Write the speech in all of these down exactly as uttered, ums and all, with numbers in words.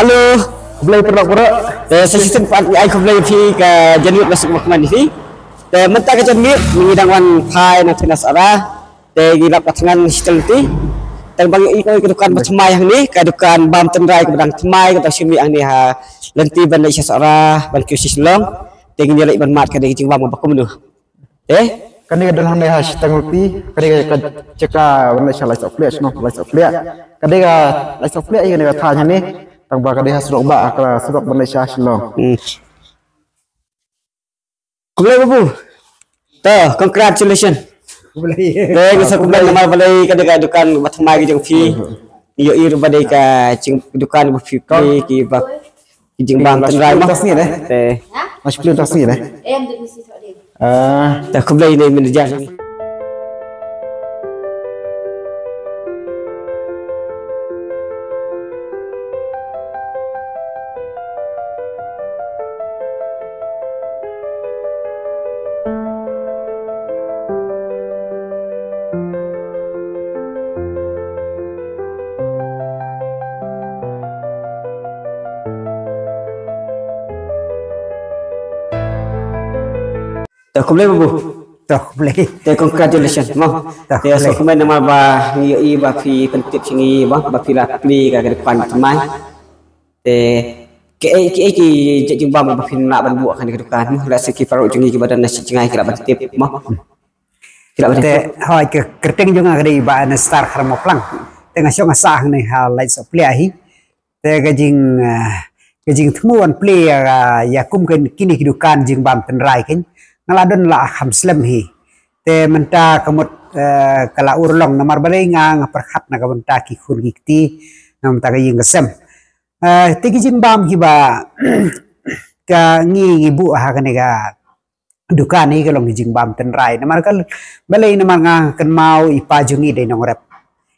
Hello. Khublei paralok baroh. Te sa shisien pat ngi ai khublei phi ka janmiet ba suk ba kmen phi. Te mynta ka janmiet ngi dang wan phai na thina sara. Te ngi lap ka thngan shitel ti. Te ba ngi ïohi ka dukan ba thymmai hangne, ka dukan bam tynrai ka ba dang thymmai ka dang shim hangne ha lynti ban leit sha sara ban kiew sha Shillong. Te ngi leit ban mad ka dei ka jingbam ba kumno. Eh? Kane ka don hangne ha shiteng lynti, kane ka jaka ban leit sha Laisohpliah, shnong Laisohpliah. Kane ka Laisohpliah ïa kane ka thaiñ hangne, tang ba ka dei ha surok ba, ka surok ban leit sha Shillong. Hmm. Khublei babu. To, congratulations. Khublei. Te ngi sa khublei namar balei ka dei ka dukan ba thymmai ka jong phi. Ïohi ruh ba dei ka jing dukan ba phi pli ki ba ki jingbam tynrai mo. Te. Mas pli tas ni ne. Ah. Te khublei ne manager. Te khublei babu. Te khublei. Te congratulations mo. Te khublei. Te sa khublei namar ba ngi ïohi ba phi pyntip sha ngi ba, ba phi la pli ka ka dukan thymmai. Te ki ei ki ei ki jait jingbam ba phin lah ban buh ha kane ka dukan mo, la sa ki paralok jong ngi ki ba don na shi jngai ki lah ban tip mo. Ki lah ban tip. Te hooid, ka kyrteng jong nga ka dei Bah Nestar Kharmawphlang. Te nga shong nga sah hangne ha Laisohpliah hi. Te ka jing, ah, ka jingthmu ban plie ïa, ïa kum kine ki dukan jingbam tynrai kein nga la don la kham slem hi. Te mynta ka mut, eh, ka la urlong namar balei nga, nga pyrkhat na ka bynta ki khun ki kti, na ka bynta ka ïing ka sem. Eh, te ki jingbam kiba ka ngi, ngi buh ha kane ka dukan hi ka long ki jingbam tynrai. Namar ka balei, namar nga kynmaw i pa jong ngi dei nongrep.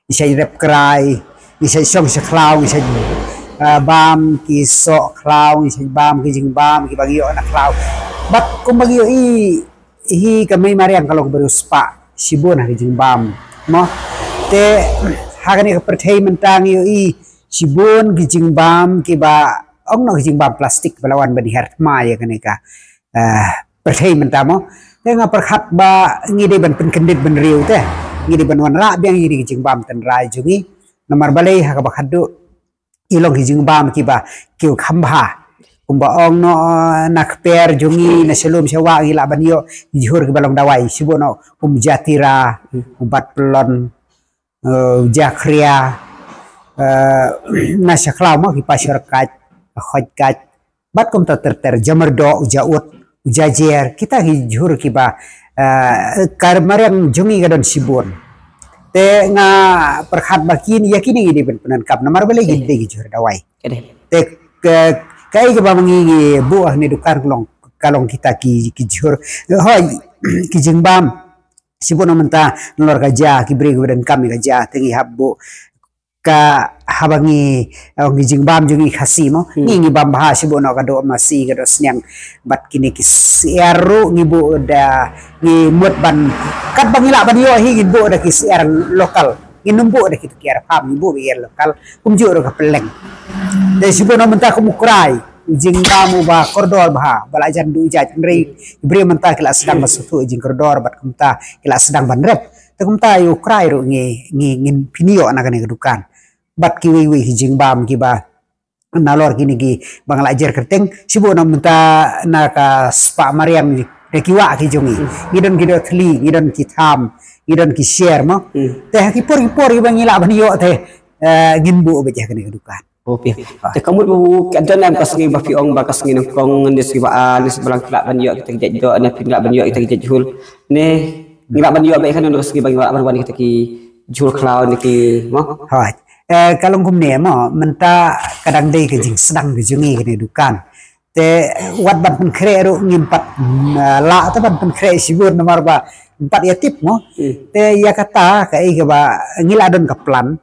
Ngi shait rep krai, ngi shait shong sha khlaw, ngi shait, eh, bam ki soh khlaw, ngi shait bam ki jingbam kiba ngi ïoh na khlaw. Bad kumba ngi ïohi hi ka mei mariang ka long kaba riewspah shibun ha ki jingbam mo. Te ha kane ka pyrthei mynta ngi ïohi shibun ki jingbam kiba ong noh ki jingbam plastik ba la wan ban hiar thma ïa kane ka, eh, pyrthei mynta mo. Te nga pyrkhat ba ngi dei ban pynkyndit bynriew te ngi dei ban wanrah biang ïa kine ki jingbam tynrai jong ngi. Namar balei, ha kaba khatduh i long ki jingbam kiba kiew kham bha. Kumba ong noh, eh, na kper jong ngi na sha lum sha wah ngi lah ban ïoh ki jhur kiba long dawai shibun noh, kum jatira, u bat pyllon, eh, jakhria, eh, na sha khlaw mo ki pashor kait, khoit kait. Bad kumta ter ter, jamardoh, u jaud, u jajer, kita ki jhur kiba, eh, ka mariang jong ngi ka don shibun. Te nga pyrkhat ba kin ïa kine ngi dei ban pyndonkam namar balei ki dei ki jhur dawai. Ka dei. Te ka, kaei kaba ma ngi ngi buh ha kane dukan ka long, ka long kita ki, ki jhur. Hooid, ki jingbam. Shibun na mynta nalor ka ja, ki briew kiba donkam ïa ka ja, te ngi hap buh ka haba ngi, eh, ngi jingbam jong ngi Khasi mo. Hmm. Ngi, ngi bam bha shibun noh ka doh masi, ka doh sniang. Bad kine ki syiar ruh ngi buh da, ngi mut ban, katba ngi lah ban ïoh hi ngi buh da ki syiar lokal. Ngin ym buh da ki syiar pham, ngi buh da ki syiar lokal. Kumjuh ruh ka pylleng. Te shibun noh mynta kum u krai. U jingbam uba kordor bha, ba la jan duh jait, hynrei ki briew mynta ki la sdang ban sngewthuh jingkordor bad kumta ki la sdang ban rep. Te kumta ïa u krai ruh ngi, ngi, ngin pynïoh na kane ka dukan. Bad kiwei wei ki jingbam kiba nalor kine kiba nga la jer kyrteng, shibun noh mynta na ka spah mariang da ki wah ki jong ngi. Ngi don ki doh thli, ngi don ki tham, ngi don ki sher mo. Hmm. Te ha ki por ki por kiba ngi lah ban ïoh te, eh, ngin buh beit ha kane ka dukan. Oh, phi. Te ka mut ba u ka don em ka sngi ba phi ong ba ka sngi nyngkong ne sngi ba ar ne sngi ba lang ngi lah ban ïoh kita ki jait doh ne phi ngi lah ban ïoh kita ki jait jhur. Ne ngi lah ban ïoh ba ka don ka sngi ba ngi lah ban wan kita ki jhur khlaw ne ki mo. Hooid. Eh, ka long kumne mo, mynta ka dang dei ka jingsdang ka jong ngi kane dukan. Te wat ban pynkhreh ruh ngim pat, mm, lah te ban pynkhreh shibun namar ba ngim pat ïa tip mo. Hmm. Te ïa kata kaei kaba ngi la don ka plan.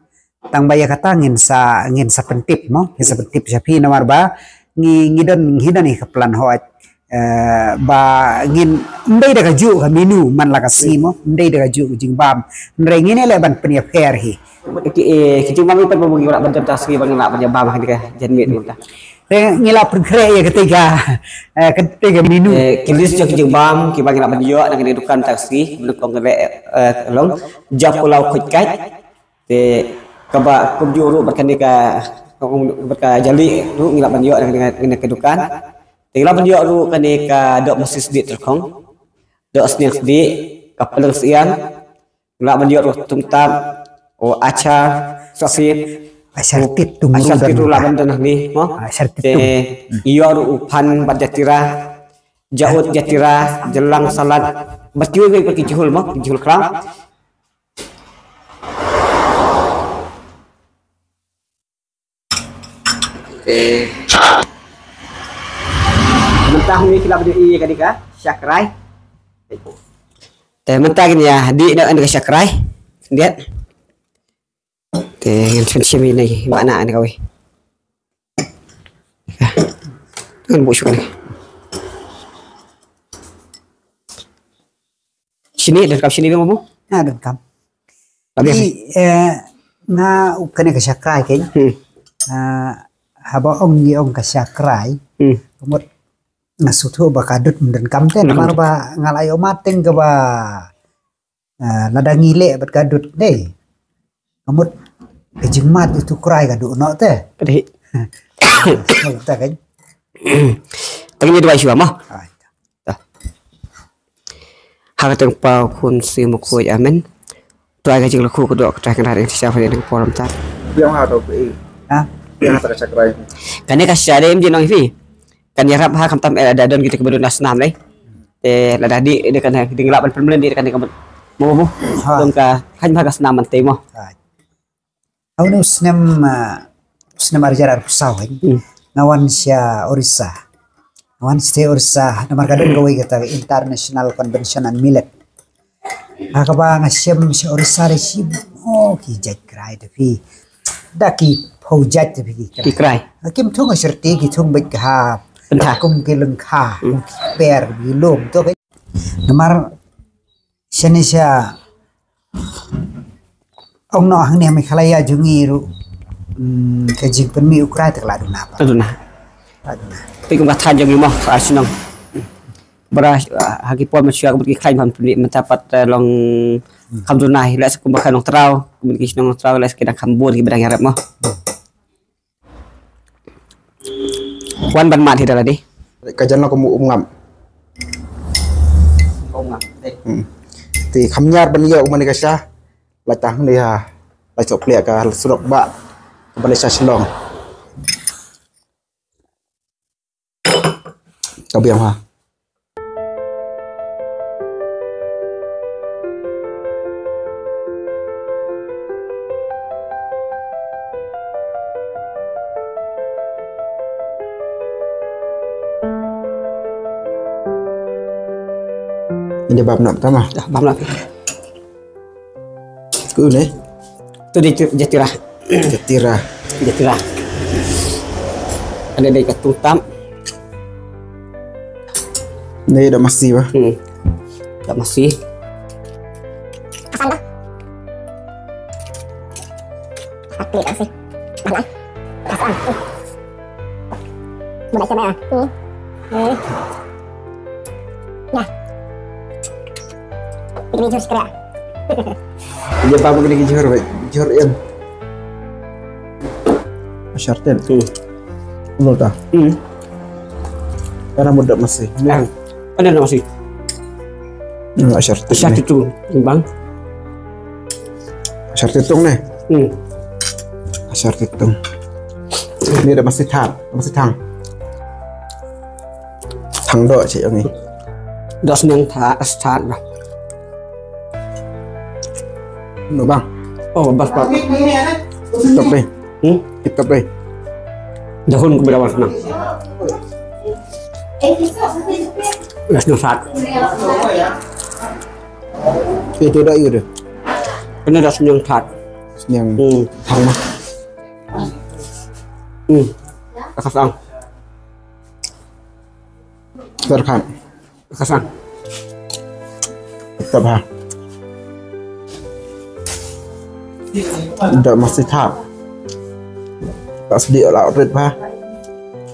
Tang ba ïa kata ngin sa, ngin sa pyntip mo, ngin sa pyntip sha phi namar ba ngi, ngi don, ngi don ïa ka plan hooid. Eh, ba ngin ym dei da kajuh ka menu man la ka sngi mo, ym dei da kajuh ka jingbam. Hynrei ngin ïaleh ban pynïapher hi. Ki, eh, ki jingbam pat ba ngi lah ban jam ta sngi ba ngi lah ban ïabam ha kane ka janmiet mynta. Te ngi la pynkhreh ïa kata ka, eh, kata ka menu. Eh, ki list jong ki jingbam kiba ngi lah ban ïoh na kane ka dukan ta sngi, mynta kong kane, eh, long, ja pulao khuid kait. Te kaba kumjuh ruh bad kane ka, bad ka jali ruh ngi lah ban ïoh na kane, kane ka dukan. Te ngi lah ban ïoh ruh kane ka doh masi sdieh tyrkhong, doh sniang sdieh, ka pylleng syiar. Ngi lah ban ïoh ruh tum tam, o achar, sasip. Achar tit tum, achar tit ruh lah ban don hangne mo. Achar tit tum. Te ïoh ruh u phan bad jatira, jaut jatira, jylang salad. Bad kiwei kiwei ki jhul mo, ki jhul khlam. Te mynta hangne ki lah ban ïoh ïa kane ka shakrai. Te mynta ngin ïa dih noh kane ka shakrai. Khyndiat. Te ngin sa shim ïa kane ba na kane kawei. Ngin buh shuh kane. Shini, donkam shini biang mo? Ha, donkam. Tapi, eh, nga u kane ka shakrai kein. Hmm. Ah, haba ong ngi ong ka shakrai. Hmm. Ka mut nga sngewthuh ba ka dud ym donkam te, hmm, namar ba nga la ïoh mad teng kaba, ah, lada ngi leh bad ka dud dei. Ka mut ka jingmad utu krai ka dud noh te. Ka dei. Sngewthuh kein. Tang ni dua isu ama. Ah. Dah. Ha ka kyrteng Kpa, Khun, Mynsiem Bakhuid. Amen. To ai ka jinglong ka doh ka Trai Kynrad ïa ngi shisha ha kane ka por mynta. Biang ha to phi. Ha? Biang ha ta ka shakrai. Kane ka shisha dei em ji nong phi. Kan ïarap ha khamtam eh da don kita kiba don na snam lei. Te lada dih dei kane ding lah ban pynmlien dei kane ka mo mo. Ha. Don ka khlaiñ ha ka snam man te mo. Ha. Ha une u snem, ah, u snem ar hajar arphew saw, eh. Hmm. Nga wan sha Orissa. Nga wan sha Orissa, namar ka don kawei kata ka International Convention on Millet. Ha kaba nga shem sha Orissa re shi, oh, ki jait krai te phi. Da ki phew jait te phi ki krai. Ki krai. Kim thung ha shyrti, ki thung beit ha. Pyntha. Kum ki lyngkha, hmm, kum ki per, ki lum, to phi. Namar shane sha ong noh hangne ha Meghalaya jong ngi ruh, mm, ka jingpynmih u krai te ka la duna pat. La duna. La duna. Phi kum ka thaiñ jong ngi mo, ka shnong. Bara, ah, ha ki por mynshuwa ka mut ki khlaiñ ban pynmih mynta pat, eh, long kham duna hi lehse kumba ka Nongtraw, ka mut ki shnong Nongtraw lehse ki dang kham bun kiba dang ïarap mo. Wan ban mad hi da lade. Ka jan la kum u um ngam. Um ngam, dei. Hmm. Te kham ñiar ban ïoh u mane ka sha. La tang ni ha. La chok pliak ka surok ba. Ka ban sha Shillong. Ka biang ha. Ini bab nak pertama. Dah, bab nak. Ku ni. Tu di jatira. Jatira. Jatira. Ada dari katung tam. Ni dah masi bah. Hmm. Dah masi. Asam dah. Aku ni kasih. Mana? Asam. Boleh coba ya? Hmm. Hmm. Nah. Ini jus kira. Dia bawa kena jus, jus em. Asharten. Hmm. Belum dah. Hmm. Karena mudah masih. Ini. Ah. Ada nasi. Hmm, asharten. Asharten tu, bang. Asharten tu ni. Hmm. Asharten tu. Ini ada masih thang, masih thang. Thang dok cik yang ni. Dok senang thang, as thang lah. No bang. Oh, bas bas. Top ni. Hmm? Top ni. Dahun ku berawan senang. Ras nyosat. Itu dah iya deh. Kena dah senyang sat. Senyang. Hmm. Hang mah. Hmm. Kasang. Kar khan. Ka sang. Tap ha. Dok masi thap. Asli ola rit ha.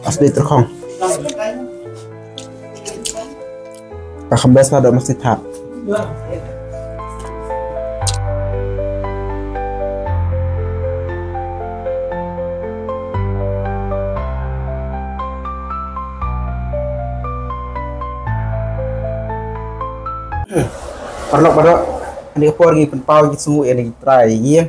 Asli terkhong. Ka khambes ha dok masi thap. Paralok baroh, ha kane ka por ngi pynpaw ki sngu ïa ki trai, ïa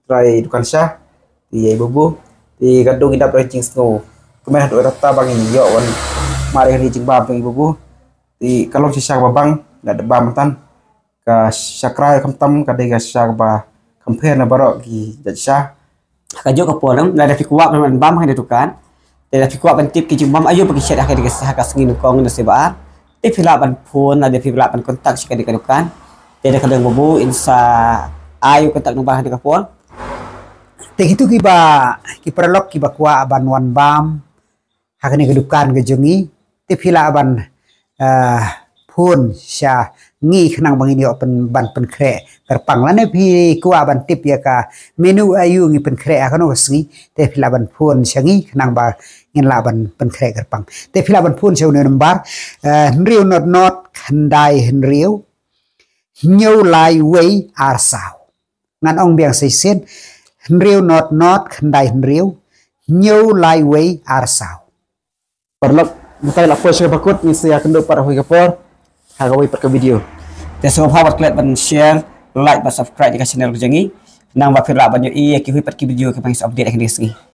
trai dukan sha, te ïa i babu, te ka dei ngi dap da jingsngew kmen haduh katta ba ngi ïoh wan mari ha kane ka jingbam jong i babu, te ka long shisha kaba bang, la da bam tan, ka shisha krai khamtam, ka dei ka shisha kaba kham pher na baroh ki jait shisha. Ka jong ka por, lada phi kwah ban bam ha kane ka dukan, te lada phi kwah ban tip ki jingbam aïu ba ki shet ha kane ka, ha ka sngi nyngkong ne sngi ba ar, te phi lah ban phone, lada phi lah ban contact sha kane ka dukan. Te da ka liang babu in sa ai u contact number ha kane ka por. Te kitu kiba, ki paralok kiba kwah ban wan bam ha kane ka dukan ka jong ngi, te phi lah ban, ah, phone sha ngi khnang ba ngin ïoh pyn, ban pynkhreh kyrpang. Lane phi kwah ban tip ïa ka menu aïu ngi pynkhreh ha kano ka sngi, te phi lah ban phone sha ngi khnang ba ngin lah ban pynkhreh kyrpang. Te phi lah ban phone sha une u number, eh, hynriew not not khyndai hynriew hynñiew lai wei ar saw. Ngan ong biang sa shisien, hynriew not not khyndai hynriew hynñiew lai wei ar saw. Paralok, mynta la poi sha kaba kut, ngin sa ïakynduh pat ha kawei ka por ha kawei pat ka video. Te sngewbha ban klet ban share, like bad subscribe ïa ka channel ka jong ngi, khnang ba phi lah ban ïohi ïa kiwei pat ki video kiba ngi sa update ha kine ki sngi.